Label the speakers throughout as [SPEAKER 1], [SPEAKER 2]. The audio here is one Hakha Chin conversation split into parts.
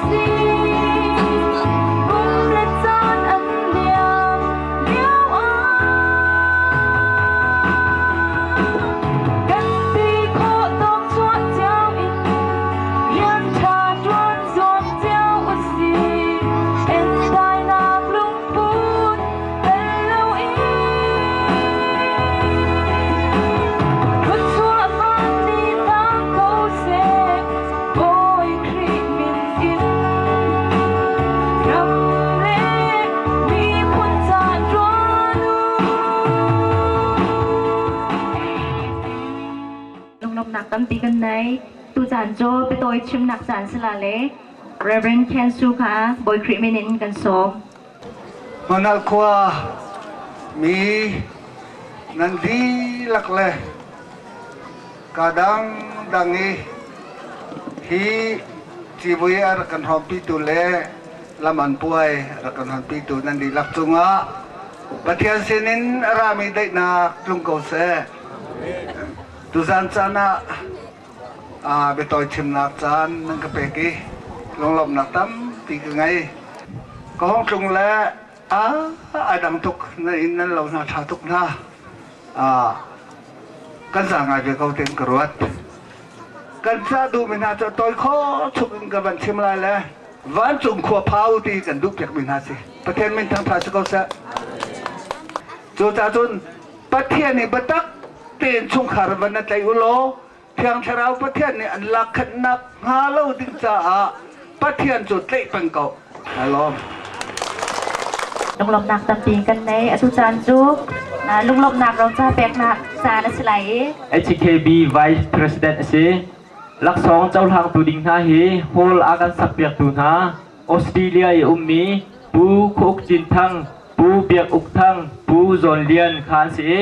[SPEAKER 1] Usih, kum le caan an liam lio ah kan ti khawh tawk chuah cio in rian ṭha ṭuan zuam cio usih. Entainak lungput bel loin thluachuah van ni tang ko seh. Bawi Khrih min in ram le miphun ca ṭuan u.
[SPEAKER 2] Lunglawmhnak tampi kan nei. Tucaan cu biatawi chimnak caan si la le Reverend Ken Su kha Bawi Khrih min in kan sawm.
[SPEAKER 3] Manal khua mi nan dihlak le ka dangdang i hi civui a rak kan hrawmpitu le lam an puai a rak kan hrawmpitu nan dihlak cungah Pathian sinin a rami daihnak tlung ko seh. Tuzan caan ah biatawi chimnak caan nan ka pek i lunglawmhnak tampi ka ngei. Ka hung tlung le a dang tuk na inn nan lo hna ṭha tuk hna. Kan za ngai ve ko ti'n ka ruat. Kan ca duhmi hna cu tawi kho chung in ka van chim lai le vancung khua phau ti kan duh piakmi hna si. Pathian min thangṭha si ko seh. Cucaah cun Pathian nih biatak tein chungkhar van na tlaih u law Thiang Thlarau Pathian nih an lakkhatnak hnga lo ding caah Pathian cu tlaih peng ko. Alawm.
[SPEAKER 2] Lunglawmhnak tampi kan nei. Atu caan cu lunglawmhnak roca peknak caan a si lai i
[SPEAKER 4] HKB Vice President a si. Laksawng cohlangtu ding hna hi hall a kan sakpiaktu hna Australia i ummi Pu Khuk Cin Thang, Pu Biak Uk Thang, Pu Zawn Lian kha an si i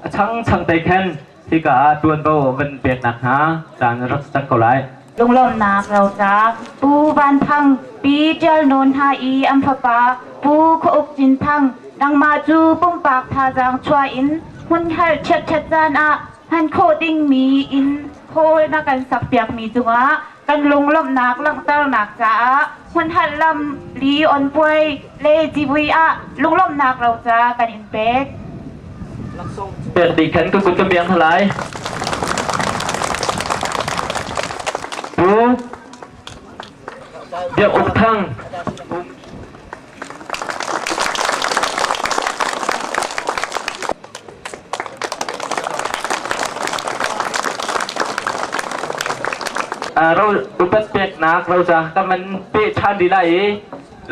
[SPEAKER 4] a changchang te khan hika ah ṭuanvo van peknak hna caan rak cang ko lai.
[SPEAKER 2] Lunglawmhnak roca Pu Van Thang, Pi Ṭial Nawn hna i an fapa Pu Khua Uk Cin Thang, nangmah cu pumpak thazaang chuah in hmunhal chiatṭhat caan ah hman khawh dingmi inn hall na kan sakpiakmi cungah kan lunglawmhnak langhternak caah hmunhal lam li on puai le civui ah lunglawmhnak roca kan in pek.
[SPEAKER 4] Pek dih khan ka kut ka beng hna lai. Pu Biak Uk Thang Ro upat peknak roca kan man pe ṭhan rih lai i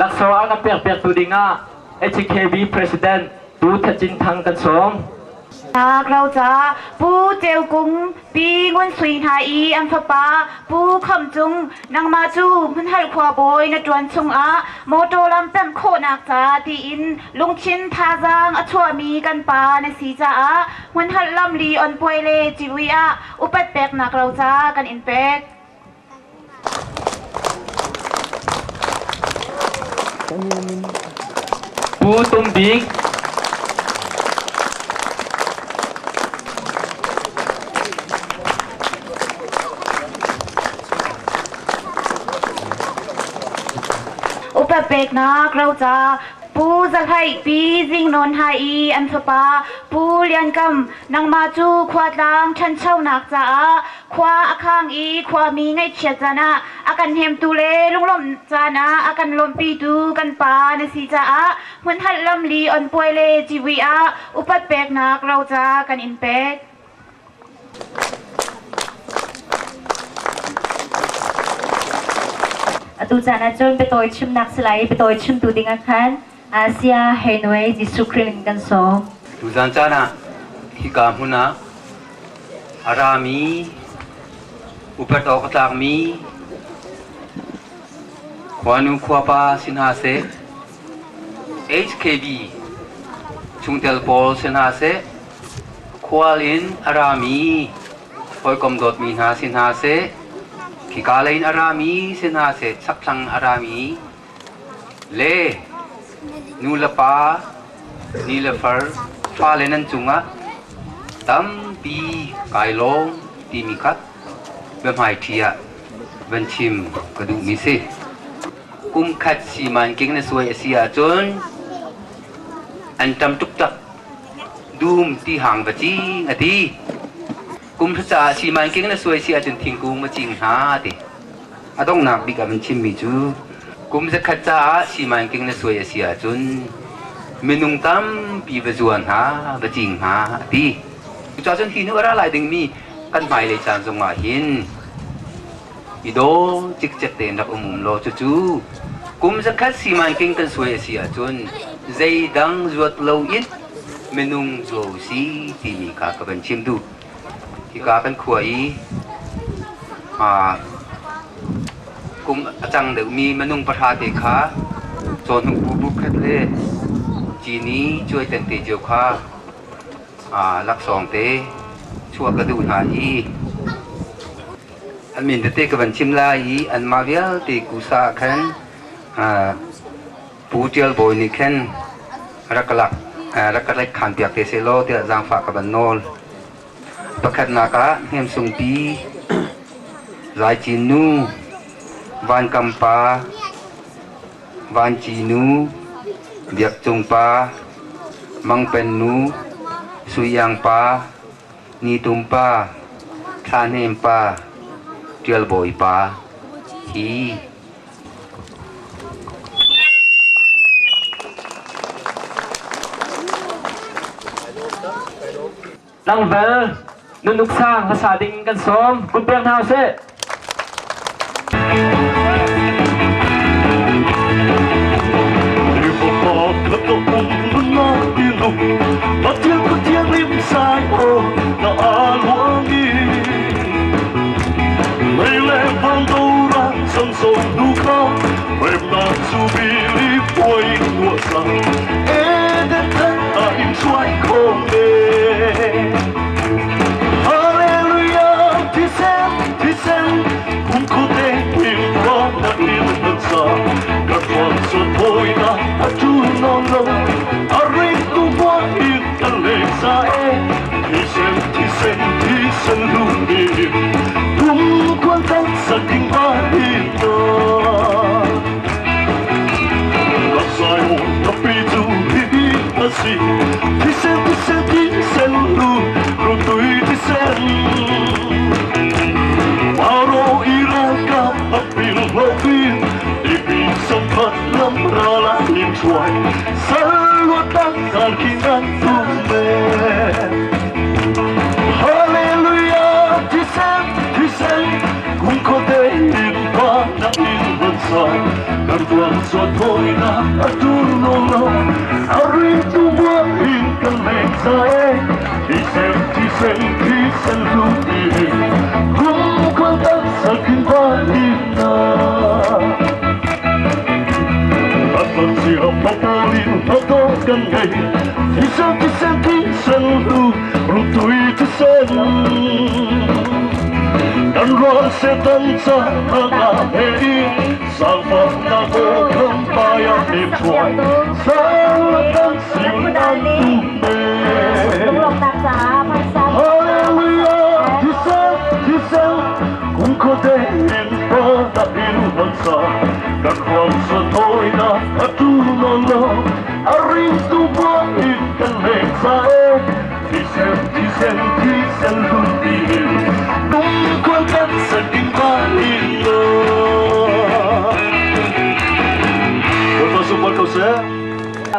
[SPEAKER 4] laksawng a kan pek piaktu dingah HKB President Pu Thacin Thang kan sawm.
[SPEAKER 2] Roca Pu Ceu Kung, Pi Ngun Sui hna i an fapa Pu Kham Cung, nangmah cu Hmunhal khua bawi na ṭuan chungah mawṭaw lam pemh khawhnak ca tiin lungthin thazaang a chuahmi kan pa na si caah Hmunhal lamli on puai le civui ah upat peknak roca kan in pek.
[SPEAKER 4] Pu Tum Bik
[SPEAKER 2] Upa peknak roca Pu Za Hlai Pi Zing Nawn Hai i an fapa Pu Lian Kam nangmah cu khuatlang ṭhanchonak caah khua a khang i khuami ngaihchiat caan ah a kan hnemtu le lunglawmh caan ah a kan lawmhpitu kan pa na si caah hmunhalh lamli on puai le civui ah upat peknak roca kan in pek. Atu caan ah cun biatawi chimnak si lai i biatawi chimtu ding ah khan Asia Henway Jesuh Khrih in kan sawm.
[SPEAKER 5] Tuzan caan ah hika hmun ah a rami upat awk a tlakmi khuanu khuapa si hna seh, HKB chungtel pawl si hna seh, khual in a rami hawikom dawtmi hna si hna seh, khika lei in a rami si hna seh, chakthlang a rami le nu le pa, ni le far, fale nan cungah tampi kai lawm timi kha biahmaiṭhi ah van chim ka duhmi si. Kum khat simanking na suai a si ahcun anṭam ṭukṭak dum ti hang va cing a ti. Kum hra caah simanking na suai si ahcun thingkung va cing hna a ti. A donghnak bik ah van chimmi cu kum zakhat caah simanking na suai a si ahcun minung tampi va zuan hna, va cing hna a ti. Cucaah cun hi hnu a ra lai dingmi kan hmailei caan zongah hin i daw cikcek tein rak um um law cucu kum zakhat simanking kan suai a si ahcun zeidang zuat loin minung zuo si timi kha ka van chim duh. Hika kan khua i kum a cang deuhmi minung pahra te kha cawhnuk bu bu khat le cini cuai te cio kha laksawng te chuah ka duh hna i an min tete ka van chim lai i anmah vialte kusa ah khan Pu Ṭial Bawi nih khin rak ka lak rak ka tlaih khan piak te sehlaw tiah zaangfah ka van nawl. Pakhatnak ah Hnemsungpi, Lai Cin Nu, Van Kam Pa, Van Ci Nu, Biak Cung Pa, Mang Pen Nu, Sui Iang Pa, Ni Tum Pa, Thla Hnem Pa, Ṭial Bawi Pa hi
[SPEAKER 4] Tlangval nunuk sang hmasa ding kan sawm. Kun pek hna usih.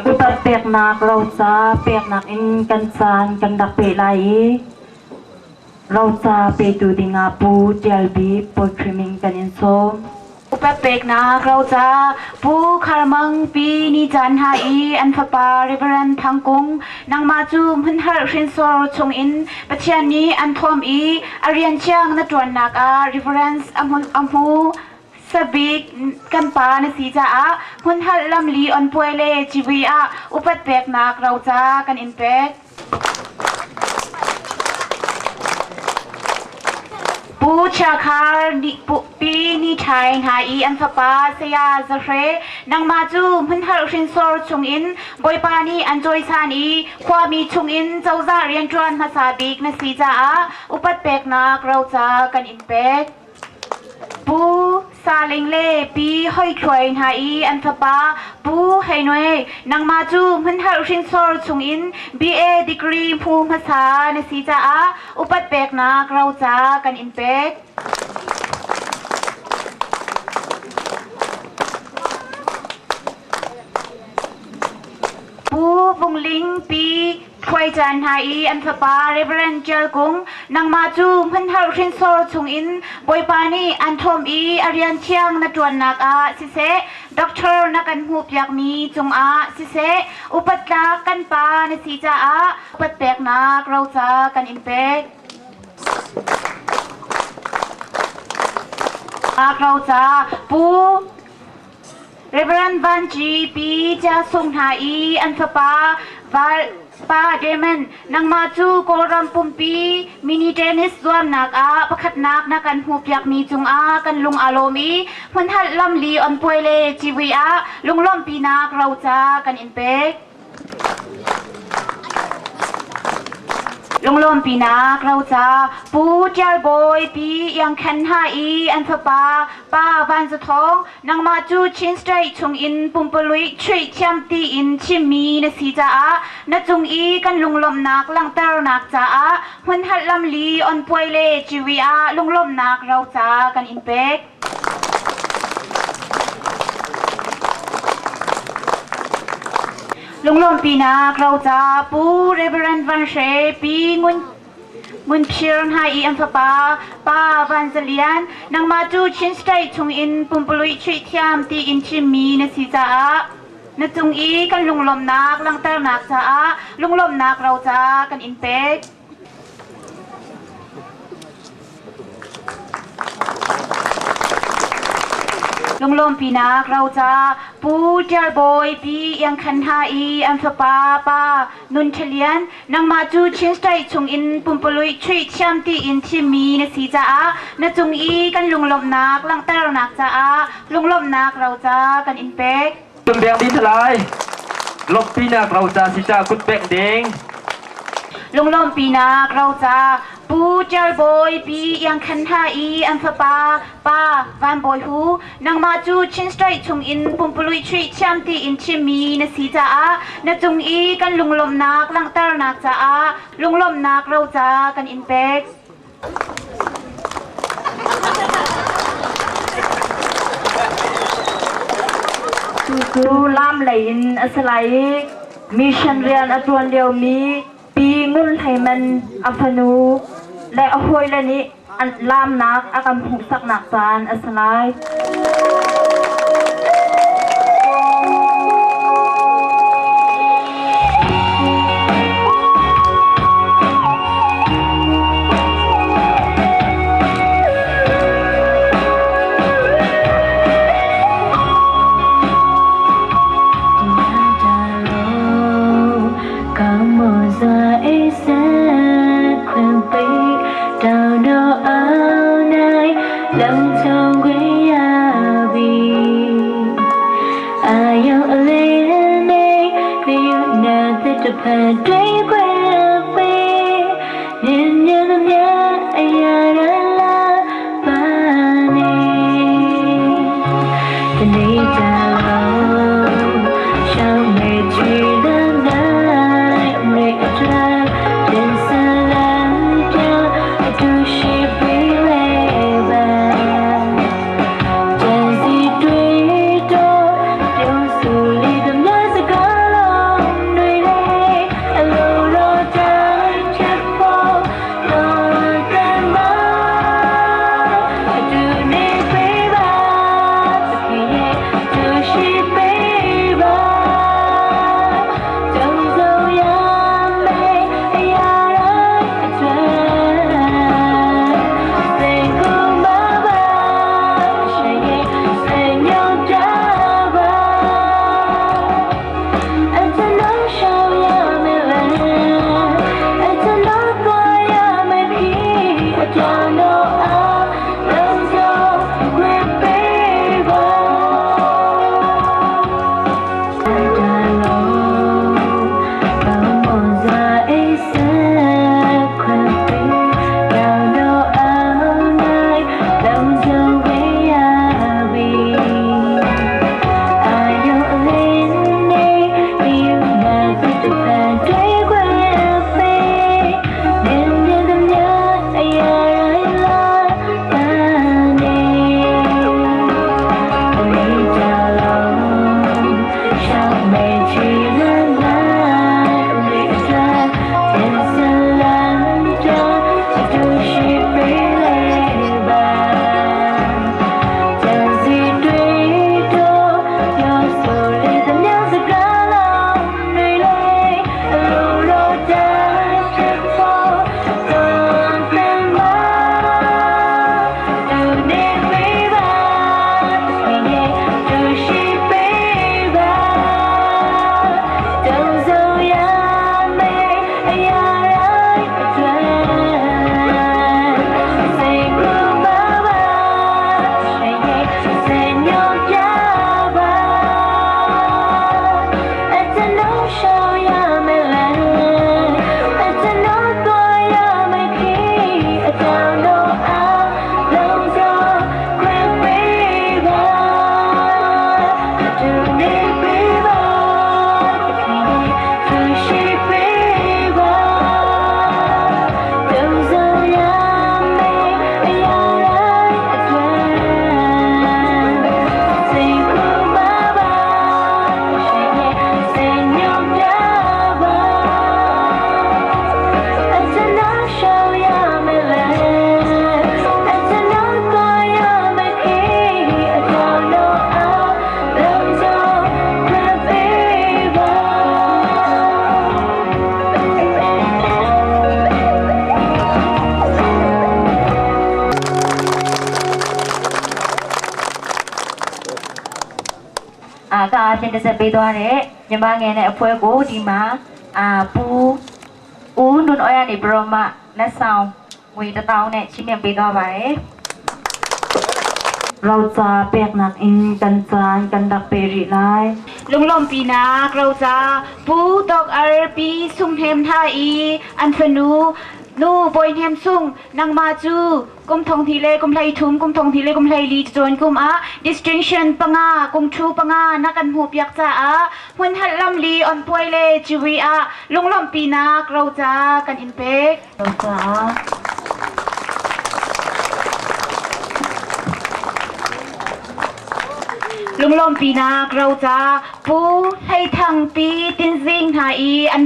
[SPEAKER 1] Upat peknak roca peknak in kan caan kan rak peh lai i roca petu dingah Pu Ṭial Bik Pawi kan in sawm.
[SPEAKER 2] Upat peknak roca Pu Khar Mang Pi Ni Caan hna i an fapa Reverend Thang Kung nangmah cu hmunhalh hrinsor chungin Pathian nih an thuam i a rian thiang na ṭuannak ah reverence a hmu sabik kan pa na si caah hmunhalh lamli on puai le civui ah upat peknak roca kan in pek. Pu Chia Khar nih Pi Ni Ṭhai hna i an fapa Saya Za Hre, nangmah cu hmunhalh hrinsor chungin Bawipa nih an cawisan i khuami chungin cozah rianṭuan hmasa bik na si caah upat peknak roca kan in pek. Pu. Saling le Pi Hoi Thluai hna i an fapa Pu Hei Nui, nangmah cu hmunhalh hrinsor chungin BA degree hmu hmasa na si caah upat peknak roca kan in pek. Pu Vung Ling Pi Khuai caan hna i an fapa Reverend Tial Kung, nangmah cu hmunhalh hrinsor chungin Bawipa nih an thawm i a rian thiang na ṭuannak ah siseh, doctor na kan hmuhpiakmi cungah siseh, upat tlak kan pa na si caah upat peknak roca kan in pek. Roca Pu Reverend Van G. Pi Chia Sung hna i an fapa Val Pa Damon, nangmah cu Kawlram pumpi mini tennis zuamnak ah pakhatnak na kan hmuhpiakmi cungah kan lung aa lawm i hmunhalh lamli on puai le civui ah lunglawmhpinak roca kan in pek. Lunglawmpinak roca Pu Ṭial Bawi Pi Iang Khen hna i an fapa Pa Van Za Thawng, nangmah cu Chin State chungin pumpululh chuih thiam tiin chimmi na si caah na cung i kan lunglawmhnak langhternak caah hmunhalh lamli on puai le civi ah lunglawmhnak roca kan in pek. Lunglawmpinak roca Pu Reverend Van Hre Pi Ngun Ngun Phir hna i an fapa Pa Van Za Lian, nangmah cu Chin State chungin pumpululh chuih thiam tiin chimmi na si caah na cung i kan lunglawmhnak langhternak caah lunglawmhnak roca kan in pek. Lunglawmpinak roca Pu Ṭial Bawi Pi Iang Khan hna i an fapa Pa Nun Ṭha Lian, nangmah cu Chin State chungin pumpululh chuih thiam tiin thimmi na si caah na cung i kan lunglawmhnak langhternak caah lunglawmhnak roca kan in pek.
[SPEAKER 4] Tumbeng ding thalai lawmhpinak roca si ca kut pek ding.
[SPEAKER 2] Lunglawmhpinak roca Pu Ṭial Bawi Pi Iang Khan hna i an fapa Pa Van Bawi Hu, nangmah cu Chin State chungin pumpululh chuih thiam tiin chimmi na si caah na cung i kan lunglawmhnak langhternak caah lunglawmhnak roca kan in pek.
[SPEAKER 1] Cucu lam lei in a si lai i mission rian a ṭuan liomi Pi Ngun Hlei Man a fanu le a hawile nih an laamnak a kan hmuhsaknak caan a si lai. အာကအားဖြင့်တက်ဆက်ပေးသွားတဲ့ညီမငယ်နဲ့အဖွဲ့ကိုဒီမှာအာပူဦးနွန်အော်ရနေပြီးတော့မှလက်ဆောင်ငွေတစ်သောင်းနဲ့ချီးမြှင့်ပေးသွားပါတယ် Roca peknak in kan caan kan rak pe rih lai.
[SPEAKER 2] Lunglawmhpinak roca Pu Dawk Ar Pi Sung Hnem hna i an fanu Nu Bawi Hnem Sung nangmah cu kum thong hnih le kum hlei thum kum thong hnih le kum hlei li cawn kum ah distinction panga kum thu panga na kan hmuhpiak caah hmunhalh lamli onpuai le ciwi ah lunglawmhpinak roca kan in pek.
[SPEAKER 1] Roca
[SPEAKER 2] Lunglawmhpinak roca Pu Hlei Thang Pi Tin Zing hna i an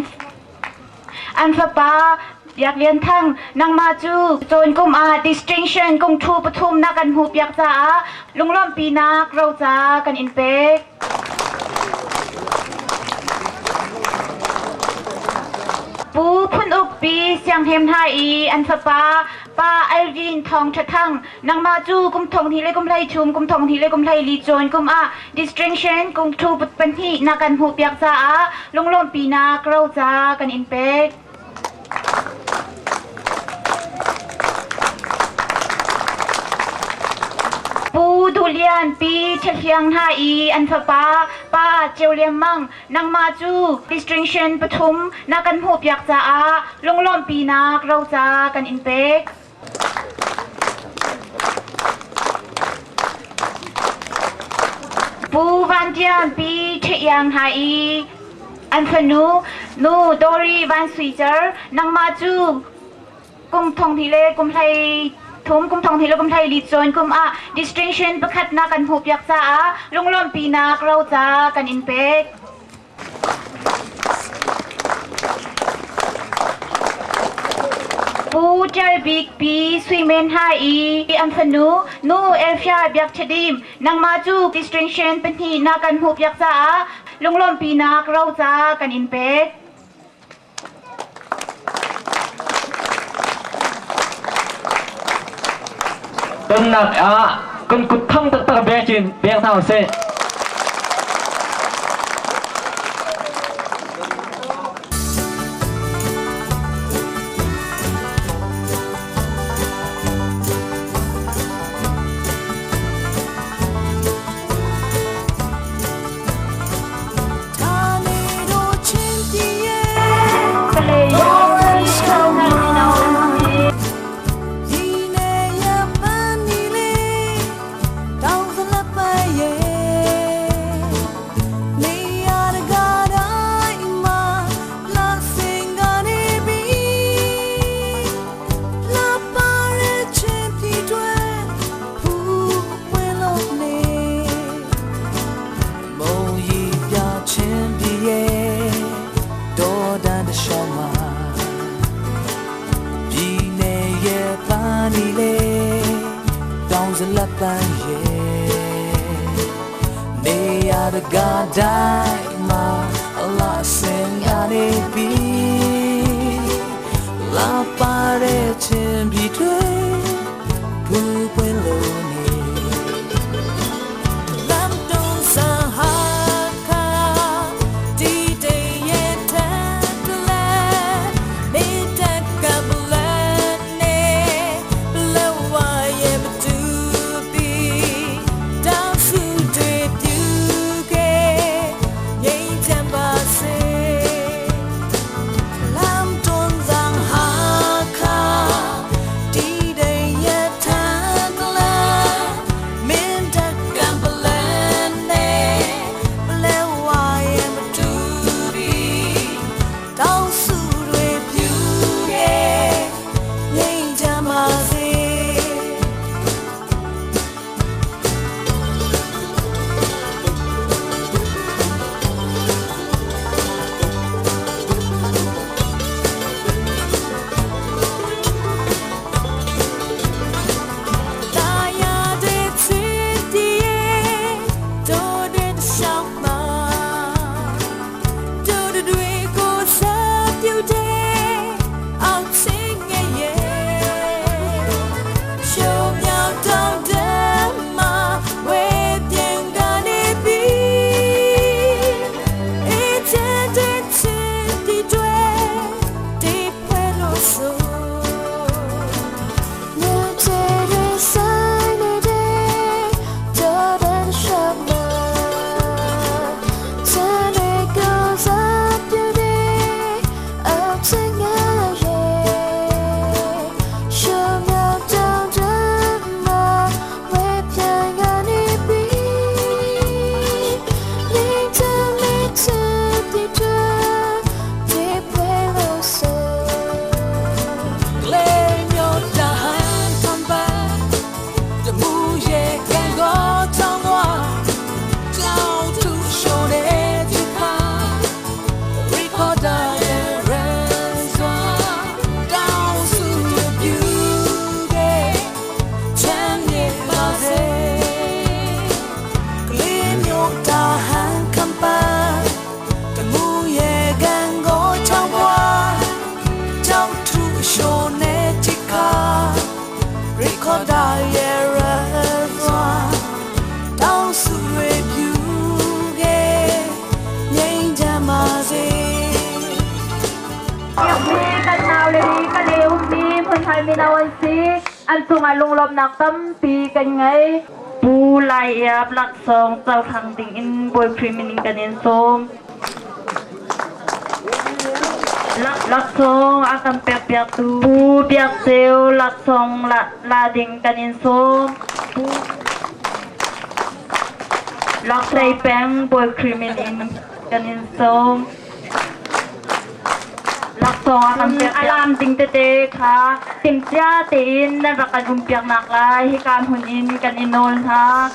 [SPEAKER 2] an fapa Biak Lian Thang nangmah cu cawn kum ah distinction kung thu pathum na kan hmuhpiak caah lunglawmhpinak roca kan in pek. Pu Phun Uk Pi Siang Hnem hna i an fapa Pa Alvin Thawng Ṭha Thang nangmah cu kum thong hnih le kum hlei thum kum thong hnih le kum hlei li cawn kum ah distinction kum thu pahnih na kan hmuhpiak caah lunglawmhpinak roca kan in pek. Pu Duh Lian Pi Ṭha Hliang hna i an fapa Pa Ceu Lian Mang nangmah cu distinction pathum na kan hmuhpiak caah lunglawmhpinak roca kan in pek. Pu Van Tian Pi Ṭha Iang hna i an fanu nu Dory Van Sui Cer nangmah cu kum thong hnih le kum hlei thum kum thong hnih le kum hlei li cawn kum ah distinction pakhat na kan hmuhpiak caah lunglawmhpinak roca kan in pek. Pu Ṭial Bik Pi Sui Men Hai i an fanu nu Elfia Biak Ṭhadim nangmah cu distinction pahnih na kan hmuhpiak caah lunglawmhpinak roca kan in pek.
[SPEAKER 4] Tonnak ah kan kut thang taktak bek in bek hna usih.
[SPEAKER 1] Mino an si. An cungah lunglawmhnak tampi kan ngei. Pu Lai Iap laksawng cohlang dingin Bawi Khrih min in kan in sawm. Laksawng a kan pekpiaktu Pu Biak Ceu laksawng la ding kan in sawm. Pu Laksei Peng Bawi Khrih min in kan in sawm. Laksawng a kan pek alam ding tete kha timhcia tein nan rak kan umpiaknak lai hika hmun in kan i nawl hna.